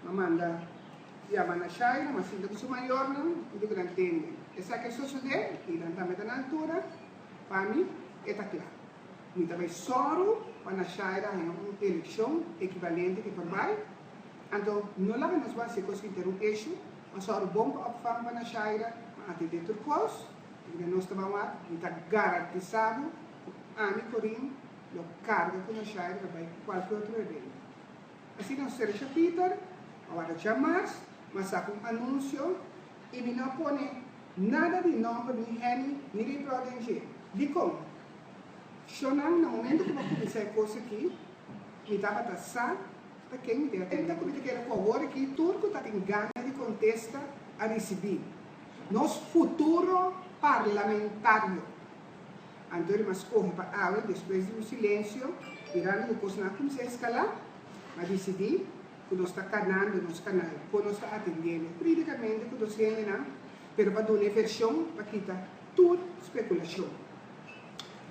M'a manda yama na Shaira, m'a sinta ku su mayornan i di ku nan tende. Esaki a sosodé i nan tambe ta na altura. Pa mi, e ta kla. Mi ta bai sòru pa na Shaira haña un elekshon ekivalente ku e por bai. Anto, no laga nos bo hasi kos ku inter un eshu. M'a sòru bon pa opvang pa na Shaira, m'a atendé tur kos. I den nos ta ban wak, mi ta garantisá bo ku ami Corinne lo karga ku Nashaira pa bai kualke otro evento. Asina nos sera Peter, a warda djamas, m'a saka un anunsio i mi no a pone nada di nòmber ni Henny ni Riprò den dje. Dikon? Shonnan, na momento ku bo a kuminsá e kos aki, mi tabata sa ta ken mi tin atendé. Ku mi ta kere ku awor aki tur ku ta tin gana di kontesta a risibí. Nos futuro parlamentario. Anto riba skohe pa awe, despues di un silensio, mirando ku kosnan a kuminsá eskalá, m'a disidí ku nos ta kanando nos kanal, kon nos ta atendiendo hurídikamente ku nos hendenan, pero pa duna e vershon pa kita tur spekulashon.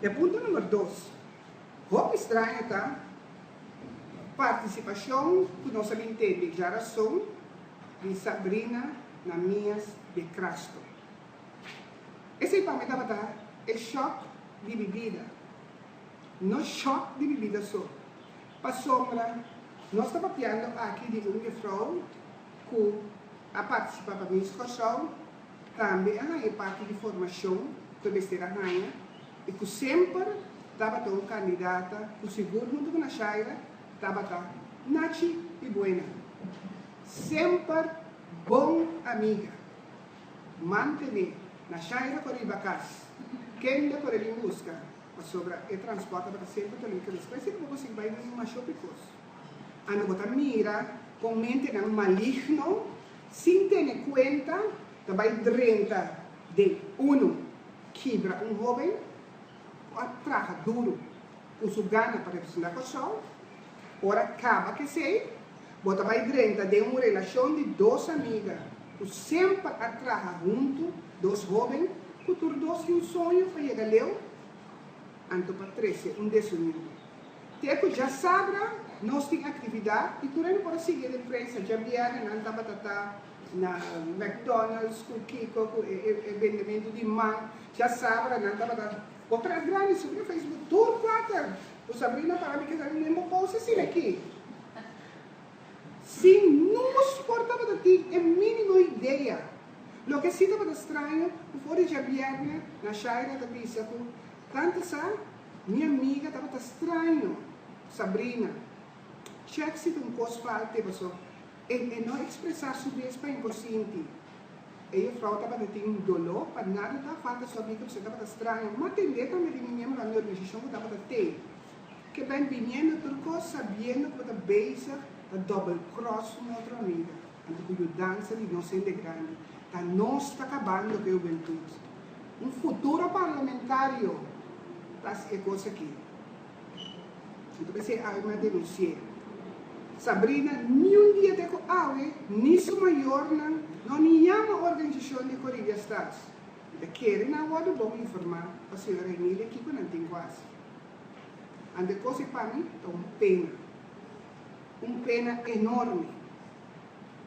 E punto number dos, hopi straño ta partisipashon ku nos a bin tende djarason di Sabrina Namias de Crasto. Esei pa mi tabata e shòk di mi bida. No shòk di mi bida so, pasobra nos ta papiando aki di un jefrou ku a partisipá pa Miss Kòrsou, tambe a haña parti di formashon ku e mester a haña i ku semper tabata un kandidata ku sigur huntu ku Nashaira tabata nachi i buena. Semper bon amiga. Mantene na Shaira por riba cas. Kende por e bin busca? Pasobra e transport tabata semper ta lucha despues si bo consigui bay den masho picos. Ando bo ta mira con mentenan maligno sin tene cuenta ta bay drenta den uno kibra un hoben cu a traha duro cu su gana pa representa Corsou. Ora caba kesey Bo ta bai drenta den un relashon di dos amiga ku semper a traha huntu, dos hóben ku tur dos tin un soño pa yega leu, anto pa trese un desunion. Te ku djasabra nos tin aktividat i tur hende por a sigui den prensa. Djabièrnè nan tabata ta na McDonald's ku kiko ku e bendementu di man. Djasabra nan tabata bo tras grandi subi na Facebook tur kuater ku Sabrina para mi keda nen bo post asina aki. Si nos por tabata tin e mínimo idea. Loke sí tabata straño ku for di djabièrnè na Shaira ta bisa ku tanta sa mi amiga tabata straño Sabrina check si ta un kos falta paso e e no ekspresá su mes pa e por sinti. E jufrou tabata tin un doló pa nada ta falta su amiga pasobra e tabata straño. M'a tendé tambe di mi miembronan di organisashon ku tabata tei. Ke ben biniendo tur kos sabiendo ku bo ta bezig ta double cross un otro amiga, anto ku yudansa di nos hende grandi, ta nos ta kabando ku e hubentud. Un futuro parlamentario ta hasi e kos aki. Mi ta pens'é awe mi a denunsi'é. Sabrina niun dia te ku awe ni su mayornan no ni yama organisashon di Coribia Stars. Mi ta kere nan a wòrdu bon informá pa señora Emilia kiko nan tin ku hasi. Ante kos ei pa mi ta un pena. Un pena enorme.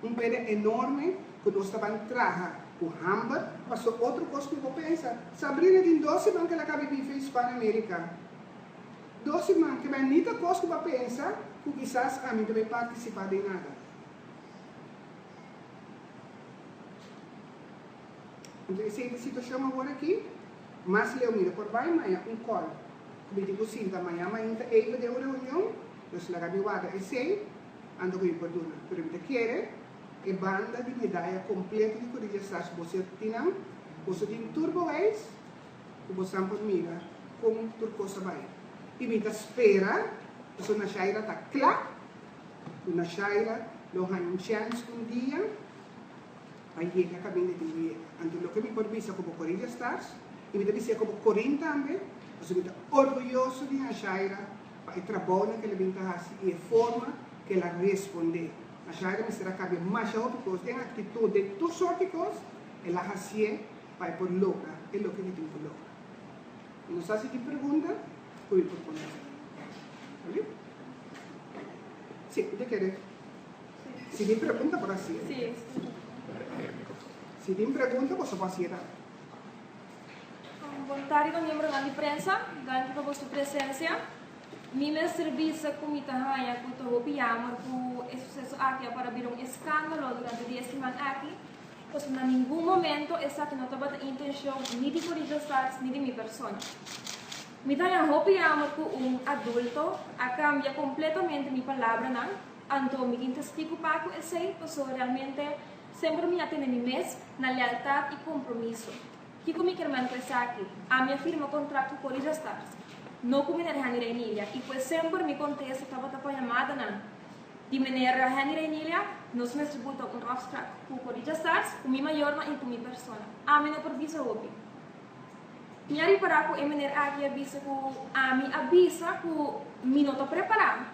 Un pena enorme ku nos ta ban traha ku hamber. Paso otro kos ku bo pensa, Sabrina tin dos siman ku el a kabi bifa Hispanoamerica. Dos siman ke men ni ta kos ku bo a pensa ku kisas ami ta bai partisipa den nada. Anto esei ta situashon awor aki. Mas leu mi no por bai maña un call ku mi tin ku sinta maña mainta even den un reunion, nos laga mi warda esei anto ku mi por duna. Pero mi ta kere e banda di medaya kompleto di Corilla Stars boso tin nan, boso tin tur bewijs ku bosan por mira kon tur kos a bai. I mi ta spera pasobra Nashaira ta kla ku Nashaira lo haña un chèns un dia pa yega kaminda di mi yega. Anto loke mi por bisa komo Corilla Stars, i mi ta bis'é komo Corin tambe, pasobra mi ta orguyoso di Nashaira pa e trabounan ku el a bin ta hasi i e forma ku el a respondé. Nashaira mester a kambia masha hopi kos den aktitut, den tur sort di kos, el a hasié pa e por logra e loke di tin ku logra. Mi no sa si tin pregunta ku mi por kontestá. Oké? Sí, mi ta kere. Si tin pregunta por hasié. Si tin pregunta boso por hasié tambe. Bon tardi pa miembronan di prensa. Danki pa boso presencia. Mi mester bisa cu mi ta haña cu ta hopi jammer cu e suceso aki a para bira un escandalo durante di e siman aki, pasobra na ningun momento esaki no tabata intencion ni di Corilla Stars ni di mi persona. Mi ta haña hopi jammer cu un adulto a cambia completamente mi palabranan. Anto mi tin testigu pa ku esei, pasobra realmente semper mi a tene mi mes na lealtat i kompromiso. Kiko mi kier men ku esaki? Ami a firma kontrakt ku Corilla Stars, no ku meneer Henny Reinilia, i pues semper mi kontesta tabata pa yamadanan di meneer Henny Reinilia, nos mester buta un afsprak ku Corilla Stars, ku mi mayornan i ku mi persona. Ami no por bisa hopi. Mi a ripará ku e meneer aki a bisa ku ami a bisa ku mi no ta prepará.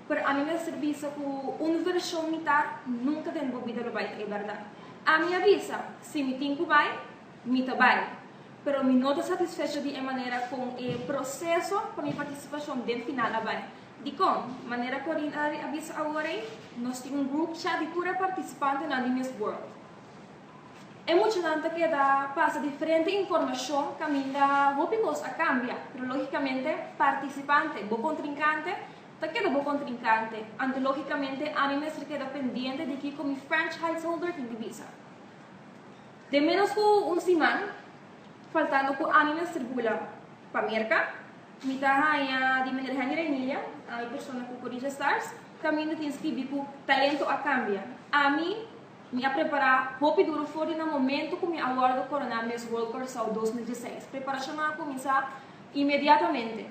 Pero ami mester bisa ku un vershon mitar nunka den bo bida lo bai ta e bèrdat. Ami a bisa, si mi tin ku bai, mi ta bai. Pero mi no ta satisfecho di e manera kon e proseso pa mi partisipashon den final a bai. Dikon? Manera Corine a bisa awor ei, nos tin un group chat di tur e partisipantenan di Miss World. E muchanan ta keda pasa diferente informashon kaminda hopi kos a kambia, pero lógikamente partisipante, bo kontrinkante, ta keda bo kontrinkante. Anto lógikamente ami mester keda pendiente di kiko mi franchise holder tin di bisa. Den ménos ku un siman, faltando ku ami mester bula pa Merka, mi ta haña di meneer Henry Reinilla, ami persona ku Corilla Stars, kaminda tin skibi ku talento a kambia. Ami. Mi a prepará hopi duru for di na momentu ku mi a wòrdu koroná Miss World Kòrsou 2016. Preparashonnan a kuminsá inmediatamente.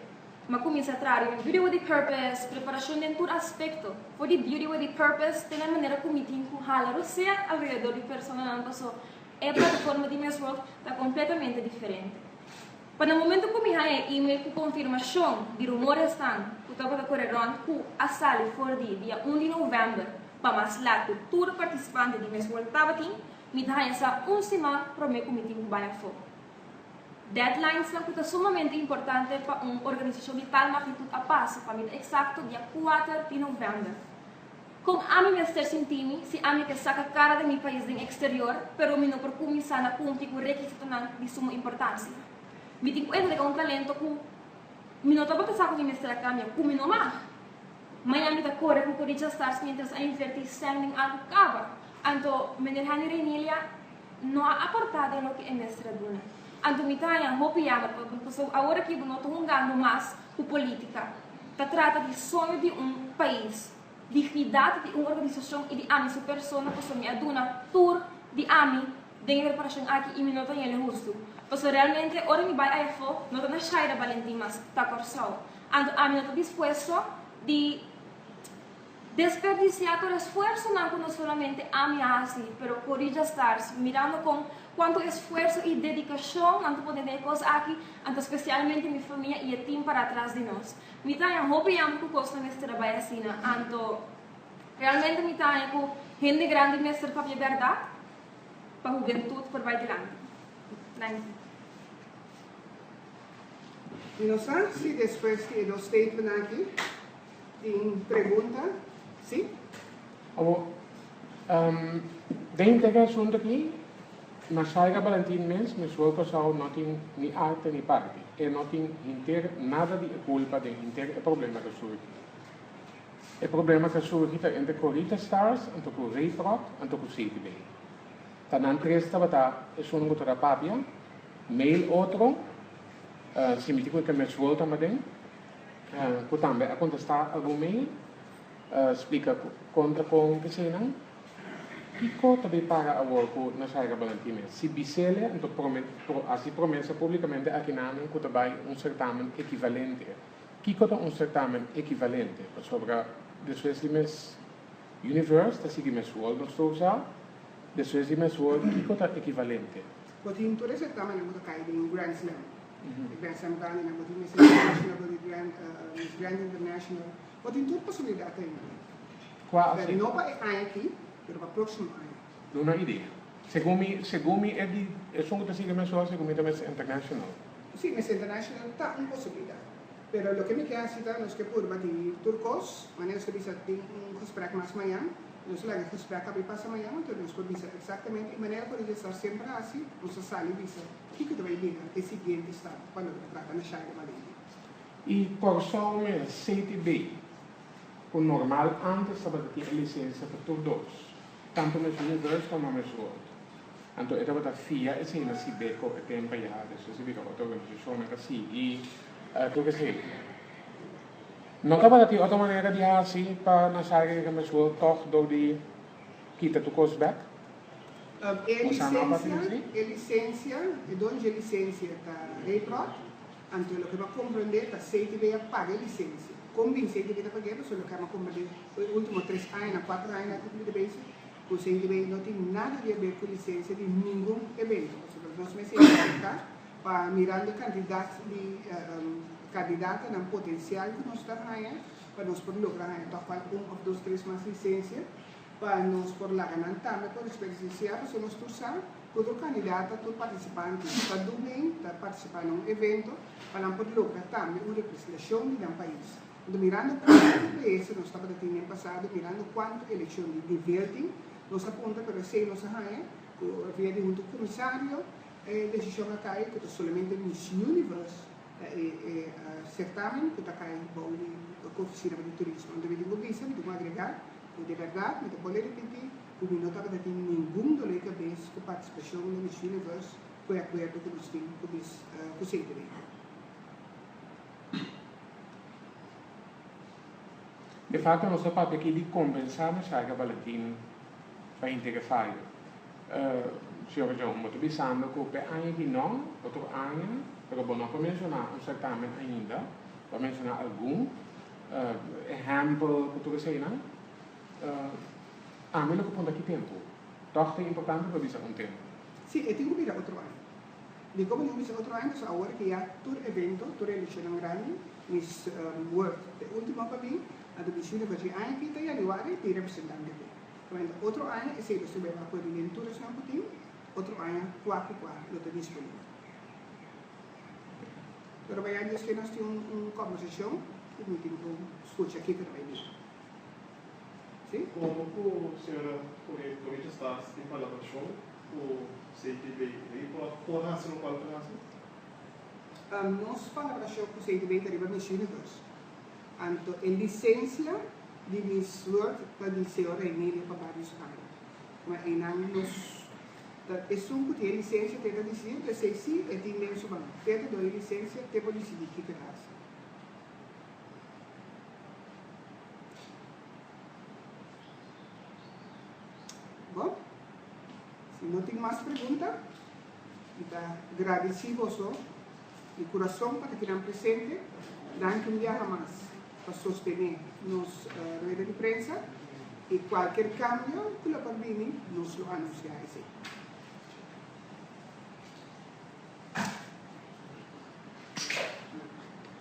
Mi a kuminsá traha riba Beauty with a Purpose, preparashon den tur aspekto, for di Beauty with a Purpose te na manera ku mi tin ku hala rosea alrededor di personanan paso e plataforma di Miss World ta kompletamente diferente. Pa na momento ku mi haña e email ku konfirmashon di rumoresnan ku tabata kore rònt ku a sali for di dia un di novèmber pa mas lat ku tur partisipante di Miss World tabatin, mi ta haña sa un siman promé ku mi tin ku bai afó. Deadlinesnan ku ta sumamente importante pa un organisashon di tal magnitut a pasa, pa mi ta eksakto dia kuater di novèmber. Kon ami mester sinti mi si ami ke saka kara di mi pais den eksterior pero mi no por kuminsá na kumpli ku rekisitonan di sumo importansia? Mi tin ku entrega un talento ku mi no tabata sa ku mi mester a kambia ku mi no mag. Maña mi ta kore ku Codicia Stars mientras a invertí sèn den algu kaba. Anto Meneer Henny Reinilia no a aportá den loke e mester a duna. Anto mi ta haña hopi yamber pasobra awor aki bo no ta hungando mas ku polítika. Ta trata di soño di un pais. Dignidat di un organisashon i di ami su persona pasobra mi a duna tur di ami den e preparashon aki i mi no ta yele hustu. Pasobra realmente ora mi bai ayafó no ta na Shaira Balentin mas, ta Kòrsou. Anto ami no ta dispuesto di desperdisiá tur esfuersonan ku no solamente ami a hasi pero Corilla Stars mirando kon kuantu esfuerso i dedikashon nan ta pone den e kos aki, anto spesialmente mi famia i e tim para atras di nos. Mi ta haña hopi yamber ku kosnan mester a bai asina, anto realmente mi ta haña ku hende grandi mester papia bèrdat pa hubentut por bai dilanti. Danki. Mi no sa si despues di e dos statementnan aki tin pregunta. Si? Awor, Den e asuntu aki, Nashaira Balentin mes, Miss World Kòrsou no tin ni arte ni parti. E no tin henter nada di e kulpa den henter e problema ku surgi. E problema ku surgi ta entre Corita Stars anto ku Rayprod anto ku CTB. Ta nan tres tabata esun ku ta papia, mail otro, si mi tin ku e Miss World tambe ku tambe a kontestá algun mail, splika kontra kon eseinan. Kiko ta bay para awor ku Nashaira Balentin mes? Si bisele, anto prome, pro, hasi promesa publikamente akinanan ku ta bay un sertamen ekivalente. Kiko ta un sertamen ekivalente? Pasobra despues di Miss Universe ta sigui Miss World nos tur sa. Despues di Miss World kiko ta ekivalente? Bo tin tur e sertamennan ku ta kai den Grand Slam. E Grand Slam grandinan, bo tin Miss International, bo tin Grand, Miss Grand International. Bo tin tur posibilidat ainda. Kua a ser? No pa e aña aki, pero pa próksimo aña. Duna idea. Segun mi, segun mi e di esun ku ta sigui mesora segun mi ta Miss International. Si, Miss International ta un posibilidat. Pero loke mi ke hasi ta nos ke purba di tur kos, manera nos ke bisa tin un gesprek mas mañan, nos laga e gesprek abi pasa mañan, anto nos por bisa eksaktamente e manera ku Rijestrar semper a hasi, nos ta sali bisa kiko ta bai bira e siguiente stap pa loke ta trata na Shaira Valencia. E Kòrsou mes, CTB, ku normal ántes tabata tin e lisensia pa tur dos, tantu Miss Universe komo Miss World. Anto e tabata fia esei na Sibeko e tempu ya, despues e bira otro organisashonnan ta sigui tur esei. No tabata tin otro manera di hasi pa Nashaira yega Miss World tòg dor di kita tur kos bèk? E lisensia, e lisensia, e doño dje lisensia ta Rayprod. Anto loke bo a komprondé ta CTB a paga e lisensia. Kon bin CTB ta pag'é? Pasobra loke amo a komprondé e ultimo tres añanan, kuater añanan aki ku mi ta bezig, ku CTB no tin nada di haber ku lisensia di ningun evento. Pasobra nos mester identifiká pa mirando e kantidat di kandidatonan potensial ku nos ta haña, pa nos por logra haña tòg wal un òf dos, tres mas lisensia pa nos por laga nan tambe por eksperensiá, pasobra nos tur sa ku tur kandidata, tur partisipante ta dumen, ta partisipá na un evento pa nan por logra tambe un representashon di nan pais. Anto mirando kuantu paisnan nos tabata tin den pasado, mirando kuantu elekshon di nivel tin, nos a puntra, pero esei nos a haña ku via di huntu komisario e desishon a kai ku ta solamente Miss Universe ta e sertamen ku ta kai bou di Ofisina di Turismo. Anto mi tin ku bisa, mi tin ku agregá ku di bèrdat mi ta bolbe ripití ku mi no tabata tin ningun dolé kabes ku partisipashon na Miss Universe ku e akuerdo ku nos tin ku Miss ku CTB. De facto nos ta papia aki di kompensá Mashaika Balentin pa henter e fayo. Señor John, bo ta bisando ku p'e aña aki no, otro aña, pero bo no por menshoná un sertamen ainda, bo a menshoná algun ehèmpel ku tur eseinan. Ami lo ku punta ki tempu. Tòg ta importante pa bisa un tempu. Sí, e tin ku bira otro aña. Dikon bo tin ku bisa otro aña? Pasobra awor ke ya tur evento, tur elekshonnan grandi, Miss World ta e último pa bin, anto Miss Universe di aña aki ta yanüari tin representante p'e. Kamente otro aña esei lo sirbi pa pone den tur esnan ku tin, otro aña kua ku kua lo ta disponibel. Pero mañana Dios ke nos tin un kòmbersashon ku mi tin ku skucha kiko ta bai bira. Si? Komo ku señora Corita Stars tin palabrashon ku CTB Report por hasi lokual ta hasi? Nos palabrashon ku CTB ta riba Miss Universe. Anto e lisensia di Miss World ta di señor Rainelia pa varios aña. Ma einan nos ta esun ku tin e lisensia te ta disidí, enton esei si e tin den su man. Te ta dor e lisensia, te por disidí kiko e ta hasi. Bon, si no tin mas pregunta, mi ta gradisí boso di kurason pa ta kinan presente. Danki un biaha mas pa sostené nos rueda di prensa i kualker kambio ku lo por bini nos lo anunsiá esei.